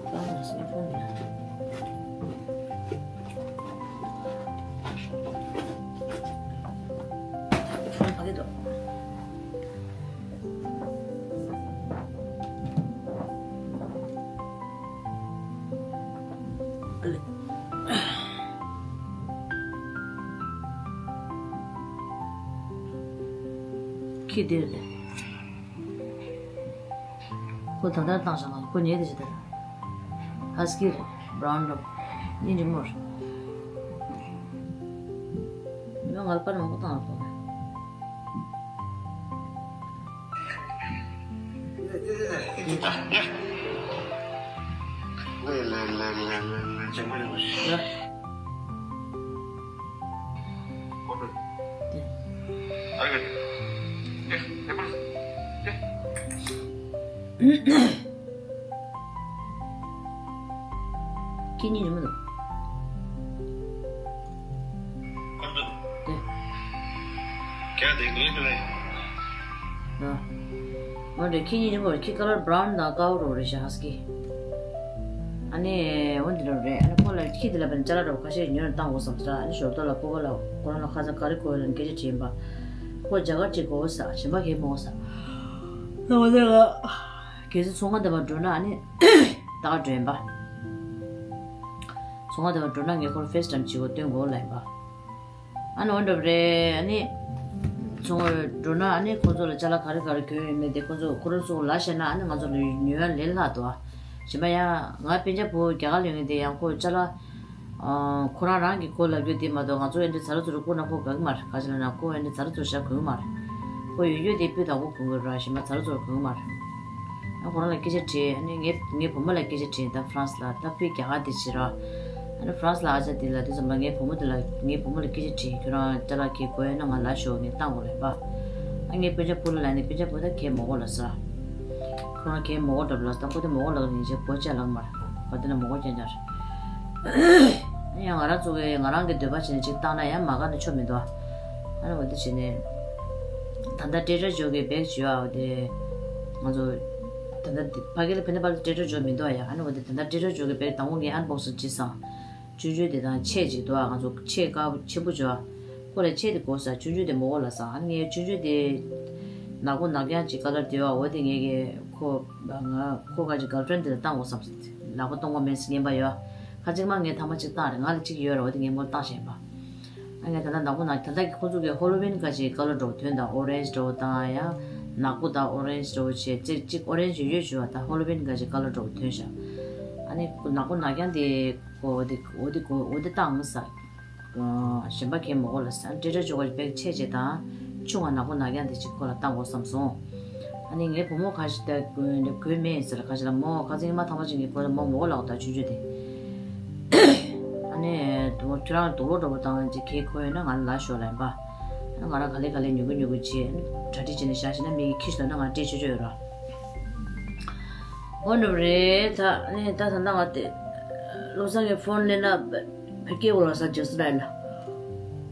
ཀ་ལར་སི་ཕོན་ཡ། ཕོན་ཕ་གི་དོ། ཁྱི་དེ་རེད། ཁོ་ད་ལྟར་བཏང་བཞག་ང་ཁོ་ཉལ་དེ་ཅི་ལྟར། ཧ་སི་ཀི་རེད། བྷ་རའུན་རོ། སྙིང་རྗེ་མོ་རེད། མི་ང་ལ་པར་མང་པོ་བཏང་ལ་ཁོ། ཁྱེད་གཉིས་ཉིན་མོ་འདུག་ཨ། འོ་འདྲ་ཁྱེད་གཉིས་ཉིན་མོ་ཁྱི་ཀ་ལར་བྷ་རའུན་དང་ཀའོ་རོ་རེད་ཤག་ཧ་སི་ཀི། ཨ་ནི་འོ་འདི་འདྲ་རེད། ཨ་ནི་ཁོ་ལ་ཁྱི་འདི་ལ་བན་ཅ་ལག་འདྲ་པོ་ཁ་ཤས་ཉོས་ནས་བཏང་དགོས་བསམ་ས། ཨ་ནི་ཞོར་ཐོག་ལ་སྤོ་བོ་ལ་ཁོ་རང་ལ་ཁ་སང་ག་རེ་དགོས་ཡོད་ལབ་སྐད་ཆ་དྲིས་པ། ཁོ་ཇ་གར་ཅིག་དགོས་ས། གཞན་པ་གས་མོ་ས། ཨ་འོ་དེ་ལ། གལ་སྲིད་ཚོང་ཁང་དེ་པར་འགྲོ་ན་ཨ་ནི་ད་ག་འགྲོ་ཡིན་པ། ཚོང་ཁང་དེ་པར་འགྲོ་ན་ངས་ཁོར་ཕེ་སི་ཊེམ་བྱེད་དགོས་སྟོན་དགོས་ལབ་ཡིན་པ། ཨ་ནི་འོ་འདྲ་པོ་རེད། ཨ་ནི་ཚོང་ཁང་འགྲོ་ན་ཨ་ནི་ཁོ་ཚོ་ལ་ཅ་ལག་ག་རེ་ག་རེ་གྱོན་ཡོད་མེད་དེ་ཁོ་ཚོ་ཁོ་རང་ཚོ་ལ་བཤད་ན་ཨ་ནི་ང་ཚོ་ལ་ཉོ་ཡ་ལས་སླ་འདུག་ཨ། གཞན་པ་ཡང་ང་སྤུན་ཀྱག་བུ་རྒྱ་གར་ལ་ཡོད་མཁན་དེ་ཡང་ཁོ་ཅ་ལག་ཨ། ཁོ་རང་རང་གི་སྐོར་ལབ་རྒྱུ་དེ་མ་གཏོགས་ང་ཚོ་ཨེ་འདྲ་ཚ་རུ་ཚུ་རུ་བསྐུར་ན་ཁོ་དགའ་གི་མ་རེད། ག་ཅི་ལབ་ན་ཁོ་ཨེ་འདྲ་ཚ་རུ་ཚུ་རུ་བཞག་དགོས་གི་མ་རེད། ཁོ་ཡོད་རྒྱུ་དེ་སྤུས་དག་པོ་གོན་དགོས་ར། གཞན་པ་ཚ་རུ་ཚུ་རུ་གོན་གི་མ་རེད། ཨ་ཁོ་རང་ལ་སྐད་ཆ་དྲིས། ཨ་ནི་ངའི་ངའི་བུ་མོ་ལ་སྐད་ཆ་དྲིས། ད་ཧྥ་རན་སི་ལ་ད་ཕུད་རྒྱ་གར་དེ་བྱེད་ར། ཨ་ནི་ཧྥ་རན་སི་ལ་ཨ་ཅག་དེ་ལ་དུས་ཙམ་པ་ངའི་བུ་མོ་དེ་ལ་ངའི་བུ་མོ་ལ་སྐད་ཆ་དྲིས། ཁྱོད་རང་ཅ་ལག་གི་དགོས་ཡོད་ན་ང་ལ་ཤོག་ངས་བཏང་དགོས་ལབ་པ། ཨ་ངའི་སྤུན་ཀྱག་བུ་ལ་ལབ་ནས་སྤུན་ཀྱག་བུ་ད་གས་མོ་གོ་ལ་ཟེར། ཁོ་རང་གས་མོ་གོ་འདྲ་པོ་ལ་ད་ཁོ་དེ་མོ་གོ་ལ་ཉིན་ཆེ་གོ་ཅག་ལག་མར་ག་དེ་ན་མོ་གོ་རྐྱང་རྐྱང་རེད། ཡང་ང་རང་ཚོ་གི་ང་རང་གི་འདོད་པ་བྱས་ནས་ཅིག་བཏང་ན་ཡང་མ་དགའ་ན་ཆོ་མི་འདུག་ཨ་ནི་འོ་དེ་བྱས་ནས་ ད་ལྟ་ཏྲེ་ཊར་ཇོ་གི་བེག་བྱོས་ཨ། འོ་དེ་ང་ཚོ་ད་ལྟ་ཕ་གི་ལ་ཕན་ཐོགས་པ་ལ་ཏྲེ་ཊར་ཇོ་མི་འདུག་ཨ་ཡ། ཨ་ནི་འོ་དེ་ད་ལྟ་ཏྲེ་ཊར་ཇོ་གི་བེག་དང་པོ་ངས་ཨན་བོག་སིང་བྱས་སོང་། ཆུང་ཆུང་དེ་དང་ཆས་ཅིག་འདུག་ཨ། ང་ཚོ་ཆས་དཀར་པོ་ཆེན་པོ་བྱོས་ཨ། ཁོ་ལ་ཆས་དེ་དགོས་ས། ཆུང་ཆུང་དེ་མོ་གོ་ལ་ས། ཨ་ནི་ངས་ཆུང་ཆུང་དེ་ནག་པོ་ནག་རྐྱང་ཅིག་ཀ་ལར་དེ་བ། འོ་དེ་ངས་ཀྱི་ཁོ་ང་ཁོ་ག་ཅིག་གརལ་ཕྲེན་དེ་ལ་བཏང་དགོས་བསམ། ལག་པ་གཏོང་བ་མེད་སྙན་པ་ཡོད། ཁ་ཅིག་མ་ངས་ཐ་མ་ཅིག་བཏང་རེད། ང་ལ་ཅིག་ཡོད་རེད། འོ་དེ་ངས་མོ་བཏང་བཞིན་པ། ཨ་ངས་ད་ལྟ་ནག་པོ་ནག་ད་ལྟ་གི་ཁོ་ཚོ་གི་ཧོ་ལོ་ཝིན་ག་ཅིག་ཀ་ལར་འདྲ་བོ་ཐོན་དང་། ཨོ་རེན་ཇི་འདྲ་བོ་དང་ཡང་ནག་པོ་དང་ཨོ་རེན་ཇི་འདྲ་བོ་བྱས། ཅིག་ཅིག་ཨོ་རེན་ཇི་ཡོད་ཡོད་བྱུང་བ། ད་ཧོ་ལོ་ཝིན་ག་ཅིག་ཀ་ལར་འདྲ་བོ་ཐོན་ཤག་ཨ་ནི་ནག་པོ་ནག་རྐྱང་དེ་ཁོ་འོ་དེ་འོ་དེ་གོ་འོ་དེ་བཏང་ས། གཞན་པ་གས་མ་དགོས་ལ་ཟེར། ཏྲེ་ཊར་ཇོ་ག་བེག་ཆེ་ཆེ་དང་ཆུང་བ་ནག་པོ་ནག་རྐྱང་དེ་ཅིག་ཁོ་ལ་བཏང་དགོས་བསམ་སོང་། ཨ་ནི་ངའི་བུ་མོ་ཁ་ཤས་དེ་གོན་མེད་ཟེར། ཁ་ཤས་ལ་མོ་ཁ་སང་ཉི་མ་ཐང་པ་ཅན་གྱི་ཁོ་ལ་མོ་མ་དགོས་ལབ་ད་ཆུང་ཆུང་དེ། ཨ་ནི་དུ་མོ་ཁྱོད་རང་དུག་ལོག་འདྲ་པོ་བཏང་ཅིག་གས་ཁོ་ཡོད་ན་ང་ལ་ལབ་ཤོག་ལབ་ཡིན་པ། ཨ་ནི་ང་རང་ག་ལེ་ག་ལེ་ཉུ་གུ་ཉུ་གུ་བྱས་གྲ་སྒྲིག་བྱས་ནས་བཞག་བྱས་ན་མི་གིས་ཁྱི་ཞིག་ལབ་ན་ང་སྤྲད་ཆོག་ཆོག་ཡོད་ར། འོ་འདྲ་པོ་རེད། ད་ཨ་ནི་ད་ད་ལྟ་ང་དེ་བློ་བཟང་གི་ཕོན་སླེབས་ན་ཕ་སྐད་འོ་ལ་ས་ཇེག་སན་ལ་ཡིན་ལ།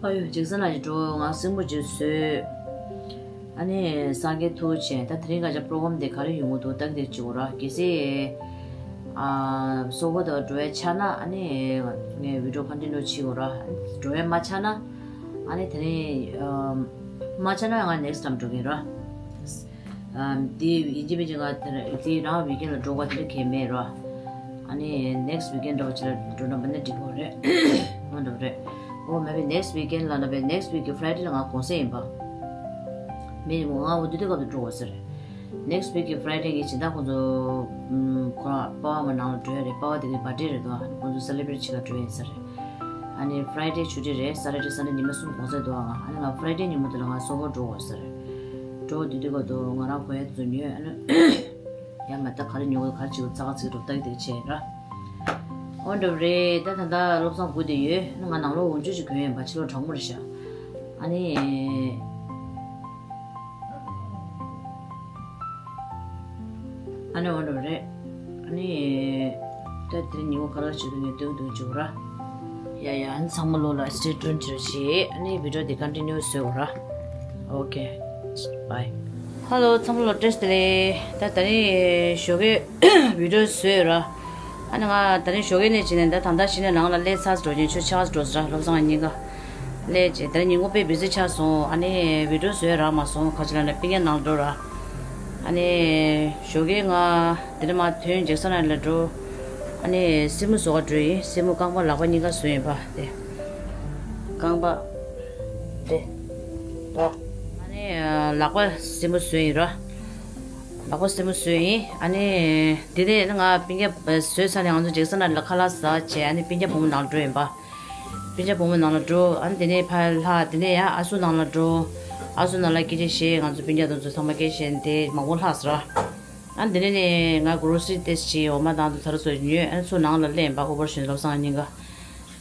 ཨ་ཡོ་ཇེག་སན་ལ་ཡིན་འགྲོ། ང་སྲིན་མོ་ཅིག་བཟོས། ཨ་ནི་སངས་རྒྱས་ཐུགས་ཆེན། ད་དེ་རིང་ང་ཅག་པྲོ་གྷ་རམ་དེ་ག་རེ་ཡོང་གི་འདུག་ལྟ་གི་དེ་ཅིག་འོ་ར། གལ་སྲིད་ཨ་སོ་གོ་དང་འགྲོ་བའི་ཆ་ན་ཨ་ནི་ངས་བི་ཌི་ཡོ་ཀོན་ཊི་ནིའུ་བྱེད་འོ་ར། འགྲོ་བའི་མ་ཆ་ན་ཨ་ནི་དེ་རིང་ཨ་མ་ཆ་ན་ང་ནེག་སི་ཊེམ་འགྲོ་གི་ཡིན་ར། ཨམ། དེ་ཡིན་གཅིག་མིན་གཅིག་ང་དེ་ར་དེ་རང་ཝིག་ཨེན་ལ་འགྲོ་དགོས་དེ་འདྲ་གང་ཡང་མེད་རོ། ཨ་ནི་ནེག་སི་ཝིག་ཨེན་འདྲ་བོ་ཅིག་ལ་འགྲོ་ན་མ་ནི་འགྲིག་གོ་རེད། འོ་འདྲ་བོ་རེད། འོ་མ་བི་ནེག་སི་ཝིག་ཨེན་ལ་ན་བི་ནེག་སི་ཝིག་གི་ཕ་རའི་ཌེ་ལ་ང་གུང་སེང་ཡིན་པ། མི་ཡིན་མོ་ང་འོ་དུས་དུས་སྐབས་དུ་འགྲོ་དགོས་ཟེར། ནེག་སི་ཝིག་གི་ཕ་རའི་ཌེ་ངས་སྦྱིན་བདག་ཁོང་ཚོ་ཁོ་རང་པ་ཝ་མ་ནང་ལ་འགྲོ་ཡ་རེད། པ་ཝ་དེ་གི་བར་ཌེ་རེད་དོ། ཁོང་ཚོ་སེ་ལེ་བྷ་རེ་ཊི་བྱེད་ག་འགྲོ་ཡ་ཡིན་ཟེར། ཨ་ནི་ཕ་རའི་ཌེ་ཆུ་ཊི་རེད། སེ་ཊར་ཌེ་སན་ཌེ་ཉི་མ་གསུམ་གུང་སེང་འདུག་ཨ། ང་ཨ་ནི་ང་ཕ་རའི་ཌེ་ཉིན་མོ་དེ་ལ་ང་སོ་སོ་འགྲོ་དགོས་ཟེར། འགྲོ་དུས་དུས་སྐབས་དུ་ང་རང་གོན་ཡ་ཚོ་ཉོས། ཨ་ནི་ཡང་མ་ད་ག་རེ་ཉོ་དགོས་ག་རེ་བྱེད་དགོས་ཚ་ག་ཚིག་འགྲོ་ལྟ་གི་དེ་བྱས་ར། འོ་འདྲ་བོ་རེད། ད་ད་ལྟ་བློ་བཟང་སྒུག་བསྡད་ཡོད། ཨ་ནི་ང་ནང་ལོགས་འོག་འཇུག་ཅིག་གོན་ཡིན་པ། ཕྱི་ལོགས་གྲང་མོ་རེད་ཤག་ཨ་ནི། ཨ་ནི་འོ་འདྲ་བོ་རེད། ཨ་ནི། ད་དེ་ཉིན་མོ་ག་རེ་བྱེད་དུ་ངས་སྟོན་སྟོན་བྱེད་དགོས་ར། ཡ་ཡ། ཨ་ནི་ཚང་མ་ལོ་ལ་སི་ཊེ་ཊུན་བྱེད་རོགས་བྱེད། ཨ་ནི་བི་ཌི་ཡོ་དེ་ཀོན་ཊི་ནིའུ་བཟོས་དགོས་ར། ཨོ་ཁེ། བྷའི། ཧ་ལོ། ཚང་མ་ལོ་བཀྲ་ཤིས་བདེ་ལེགས། ད་དེ་རིང་ཞོགས་ཀས་བི་ཌི་ཡོ་བཟོས་ཡོད་ར། ཨ་ནི་ང་དེ་རིང་ཞོགས་ཀས་ནས་བྱས་ནས་ད་ད་ལྟ་ཕྱིན་ནས་ནང་ལ་སླེབས་ཚར་འགྲོ་ཅིང་ཆུ་ཆགས་འགྲོ་ཟེར་ར། བློ་བཟང་གཉིས་ཀ། ལས་བྱས་དེ་ཉིན་གུང་དཔེ་བི་ཟི་ཆགས་སོང་། ཨ་ནི་བི་ཌི་ཡོ་བཟོས་རག་མ་སོང་། ག་ཅི་ལབ་ན་སྤུན་ཀྱག་ནང་འགྲོ་ར། ཨ་ནི་ཞོགས་ཀས་ང་དེ་ནས་མར་ཐོན་ཇེག་སན་ལ་འགྲོ། ཨ་ནི་སེན་མོ་བཟོ་ག་འགྲོ་ཡིན། སེན་མོ་རྐང་པ་ལག་པ་གཉིས་ཀ་བཟོས་ཡིན་པ་དེ། རྐང་པ་དེ་དོ། ཨ་ནི་ལག་པ་སེན་མོ་བཟོས་ཡིན་ར། ལག་པ་སེན་མོ་བཟོས་ཡིན། ཨ་ནི་དེ་ནས་ང་སྤུན་ཀྱག་བཟོས་ཚར་ནས་ང་ཚོ་ཇེག་སན་ལ་ཁ་ལག་ཟ་བྱས། ཨ་ནི་སྤུན་ཀྱག་བུ་མོ་ནང་འགྲོ་ཡིན་པ། སྤུན་ཀྱག་བུ་མོ་ནང་ལ་འགྲོ། ཨ་ནི་དེ་ནས་ཕར་ལྷག་དེ་ནས་ཡང་ཨ་སུ་ནང་ལ་འགྲོ། ཨ་སུ་ནང་ལ་སྐད་ཆ་བཤད། ང་ཚོ་སྤུན་ཀྱག་དེ་ཚོ་ཚང་མ་སྐད་བཤད་དེ་མང་པོ་ལྷག་ཟེར། ཨ་ནི་དེ་ནས་ནས་ང་གྷོ་རོ་སི་རི་ཏེས་བྱས། འོ་མ་དང་དུ་ཚ་རུ་ཚོ་ཉོས། ཨ་ནི་ཚུར་ནང་ལ་སླེབས་པ། ཨུ་བར་ཞོན་བློ་བཟང་གཉིས་ཀ་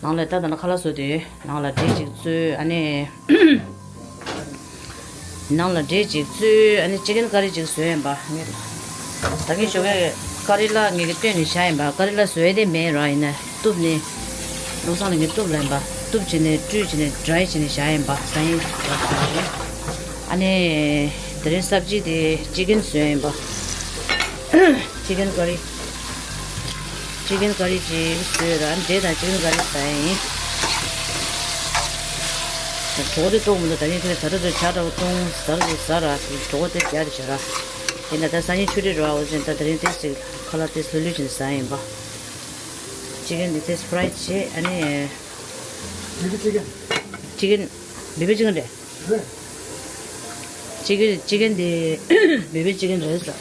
ནང་ལ་ད་ད་ལ་ཁ་ལག་བཟོ་དུས་ནང་ལ་འབྲས་ཅིག་བཙོས། ཨ་ནི། ནང་ལ་འབྲས་ཅིག་བཙོས། ཨ་ནི་ཅི་ཀན་ཀ་རི་ཅིག་བཟོས་ཡིན་པ། ད་གིན་ཞོགས་ཀས་ཀ་རི་ལ་ངེད་ཀྱིས་བཏོན་ནས་བཞག་ཡིན་པ། ཀ་རི་ལ་བཟོས་ཏེ་མེད་ར། ཡིན་ན་གཏུབ་ནས་བློ་བཟང་ལ་ངས་གཏུབ་ལབ་ཡིན་པ། གཏུབ་བྱས་ནས་བཀྲུས་བྱས་ནས་ཌ་རའི་བྱས་ནས་བཞག་ཡིན་པ། ཟ་ཡིན་པ། ཨ་ནི་དེ་རིང་སབ་ཇི་དེ་ཅི་ཀན་བཟོས་ཡིན་པ། ཅི་ཀན་ཀ་རི། ཅི་ཀན་ཀ་རི་ཅིག་བཟོས་ར། འབྲས་དང་ཅི་ཀན་ཀ་རི་ཟ་ཡིན། གྲོད་ཁོག་དེ་ལྟོགས་མི་འདུག་ད་ནི་ཁྱོད་ད་ལྟ་ཚོད་ཇ་འདྲ་བོ་བཏུང་ཟ་ར་ཟ་ར། གྲོད་ཁོག་དེ་རྒྱག་རེ་བྱ་ར། དེ་ན་ད་སང་ཉིན་ཆུ་ཊི་རེད་བ། འོ་ཅན་ད་དེ་རིང་ཏེས་ཅིག་ཁ་ལག་ཏེས་ལྷོད་ལྷོད་བྱས་ནས་ཟ་ཡིན་པ། ཅི་ཀན་འདི་ཏེས་ཕ་རའི་བྱས། ཨ་ནི། ཅི་ཀན་ཅི་ཀན། ཅི་ཀན་བེ་བི་ཅི་ཀན་རེད། ཅི་ཀན་ཅི་ཀན་དེ་བེ་བི་ཅི་ཀན་རེད་ཟེར།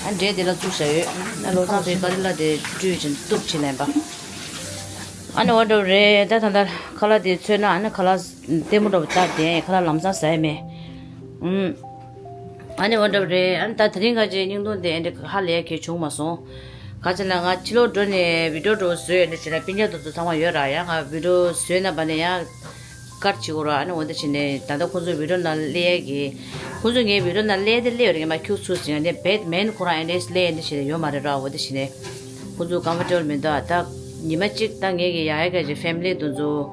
ཨ་འབྲས་དེ་ལ་བཙུགས་བཞག་ཡོད། ཨ་བློ་བཟང་ཚོས་ཀ་རི་ལ་དེ་བཀྲུས་བྱས་གཏུབ་བྱས་ལེན་པ། ཨ་ནི་འོ་འདྲ་བོ་རེད། ད་ད་ལྟ་ཁ་ལག་དེ་ཚོས་ན་ཨ་ནི་ཁ་ལག་ལྟད་མོ་འདྲ་བོ་ལྟ་བསྡད། ཁ་ལག་ལམ་སང་ཟ་ཡ་མེད། ཨུམ། ཨ་ནི་འོ་འདྲ་བོ་རེད། ཨ་ནི་ད་དེ་རིང་ཁ་ཅིག་སྙིང་ཐུང་དེ་ཨེ་འདྲ་ཧ་ལས་ཡ་གལ་བྱུང་མ་སོང་། ག་ཅི་ལ་ང་ཕྱི་ལོགས་འགྲོ་ནས་བི་ཌི་ཡོ་འདྲ་བོ་བཟོས་ཡོད་ནི་བྱས་ན་སྤུན་ཀྱག་དེ་ཚོ་ཚང་མ་ཡོད་ར། ཡ་ང་བི་ཌི་ཡོ་བཟོས་ན་བ་ནས་ཡ། ཀཊ་བྱེད་དགོས་ར། ཨ་ནི་འོ་འདི་བྱས་ནས་ད་ལྟ་ཁོང་ཚོ་བི་ཌི་ཡོ་ནང་སླེབས་ཡས་ཀྱི། ཁོང་ཚོ་ངའི་བི་ཌི་ཡོ་ནང་སླེབས་དེ་སླེབས་ཡོད་རེད། ངས་མ་ཁྱུག་ཚུར་ཟིན་ཡ་ནས་བེད་མེན་ཁོ་རང་ཨེ་འདྲས་སླེབས་ཡས་འདི་བྱས་ནས་ཡོད་མ་རེད་ར། འོ་འདི་བྱས་ནས་ཁོང་ཚོ་ཀམ་ཕོར་ཊེ་བལ་མི་འདུག་ཨ། ད་ཉི་མ་གཅིག་ད་ངས་ཀྱི་ཡ་ཡ་ག་ཅིག་ཕེ་མི་ལི་དེ་ཚོ་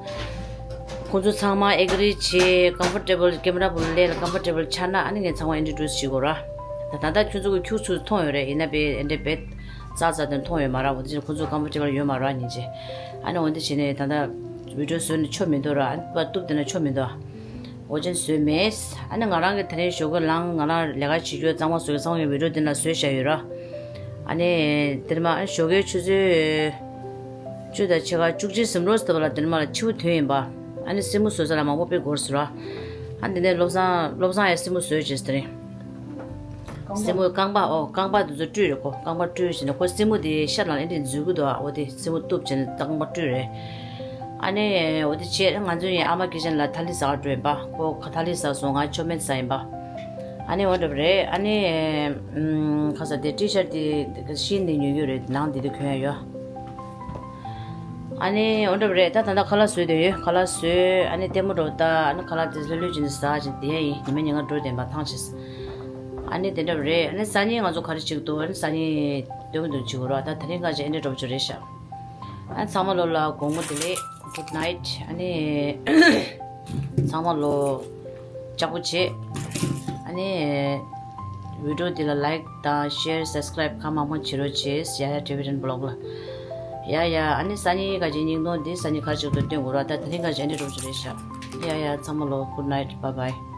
ཁོང་ཚོ་ཚང་མ་ཨེག་རི་བྱས། ཀམ་ཕོར་ཊེ་བལ། ཀེ་མ་ར་བུ་ལ་ལས་ལ་ཀམ་ཕོར་ཊེ་བལ་ཆགས་ན་ཨ་ནི་ངས་ཚང་མ་ཨིན་ཊྲོ་ཌུས་བྱེད་དགོས་ར། ད་ད་ལྟ་ཁྱོད་ཚོ་གི་ཁྱུག་ཚུར་མཐོང་ཡོད་རེད། ཡིན་ན་བས་ཨེ་འདྲས་བས་ཙག་ཙག་དེ་མཐོང་ཡོད་མ་ར། འོ་དེ་བྱས་ཁོང་ཚོ་ཀམ་ཕོར་ཊེ་བལ་ཡོད་མ་ར་སྙིང་རྗེ། ཨ་ནི་འོ་དེ་བྱས་ནས་ད་ལྟ་བི་ཌིའོ་བཟོས་ནས་ཆོ་མི་འདུག་ར། ཨ་ནི་པ་གཏུབ་དེ་ན་ཆོ་མི་འདུག་འོ་ཅན་བཟོས་མེད། ཨ་ནི་ང་རང་གི་དེ་རིང་ཞོགས་ཀས་ལངས། ང་རང་ལས་ཀ་བྱེད་རྒྱུ་གཙང་མ་བཟོ་གི་གཙང་མ་གི་བི་ཌིའོ་དེ་ན་བཟོས་བཞག་ཡོད་ར། ཨ་ནི་དེ་ནས་མ་ཨ་ནི་ཞོགས་ཀའི་ཆུ་ཚོད་བཅུ་དང་ཕྱེད་ཀ་བཅུ་གཅིག་ཟིན་རོགས་ཟེར་བ་ལ། དེ་ནས་མ་ལ་ཕྱི་པོ་དོན་ཡིན་པ། ཨ་ནི་སེན་མོ་བཟོ་ས་ལ་མང་པོ་དཔེ་འགོར་ཟེར་བ། ཨ་འདི་ནས་བློ་བཟང་བློ་བཟང་ཡང་སེན་མོ་བཟོས་བྱས་དེ་རིང་། སེན་མོ་རྐང་པ། ཨོ་རྐང་པ་དེ་ཚོ་བཀྲུས་རེད་ཁོ། རྐང་པ་བཀྲུས་བྱས་ནས་ཁོ་སེན་མོ་དེ་ཤ་ལ་ཨེ་འདྲས་འཛུལ་གི་འདུག་ཨ་འོ་དེ་སེན་མོ་གཏུབ་བྱས་ནས་རྐང་པ་བཀྲུས་རེད། ཨ་ནི་འོ་དེ་བྱས་ང་ཚོ་ཡིན་ཨ་མ་ཀི་ཅན་ལ་ཐ་ལི་ཟ་ག་འགྲོ་ཡིན་པ། ཁོ་ཁ་ཐ་ལི་ཟ་སོང་། ང་ཆོ་མེད་ཟ་ཡིན་པ། ཨ་ནི་འོ་འདྲ་བ་རེད། ཨ་ནི་ཨམ་ཁ་ས་དེ་ཊི་ཤར་ཊི་དེ་ཤིན་དེ་ཉོ་རྒྱུ་རེད། ནང་དེ་དེ་གོན་ཡ་ཡོད། ཨ་ནི་འོ་འདྲ་བ་རེད། ད་ད་ལྟ་ཁ་ལག་བཟོས་དེ་ཡོད། ཁ་ལག་བཟོས། ཨ་ནི་ལྟད་མོ་འགྲོ་ད། ཨ་ནི་ཁ་ལག་དེ་ལྷོད་ལྷོད་བྱས་ནས་ཟ་བྱས་བསྡད་ཡ་ཡིན། ཉི་མ་ཉིན་གང་འགྲོ་བསྡད་པ་ཐང་ཆད། ཨ་ནི་དེ་འདྲ་བ་རེད། ཨ་ནི་སང་ཉིན་ང་ཚོ་ག་རེ་བྱེད་ཀྱི་འདུག་ཨ་ནི་སང་ཉིན་སྟོན་གྱི་འདུག་བྱེད་དགོས་ར། ད་དེ་རིང་ཁ་ཆེ་ཨེ་འདྲ་འདྲ་བོ་ཅིག་རེད་ཤག་ཨ་ཚང་མ་ལོ་ལ་དགོང་མོ་བདེ་ལེགས། Good night། ཨ་ནི་ཚང་མ་ལོ་ལྕགས་པོ་བྱེད། ཨ་ནི་བི་ཌིའོ་འདི་ལ་ལའིཀ་དང་ཤེར་སབ་སི་ཀ་རའིབ་གང་མང་མང་བྱེད་རོགས་བྱེད། ཡ་ཡ་ཊི་བི་ཊེན་བི་ལོག་ལ། ཡ་ཡ། ཨ་ནི་སང་ཉིན་ག་ཅིག་སྙིང་སྟོང་འདི་སང་ཉིན་ག་ཅིག་ཏུ་སྟོན་དགོས་ར། ད་དེ་རིང་ག་ཅིག་ཨེ་འདྲ་འདྲ་བོ་ཅིག་རེད་ཤག་ཡ་ཡ། ཚང་མ་ལོ་good night, bye bye།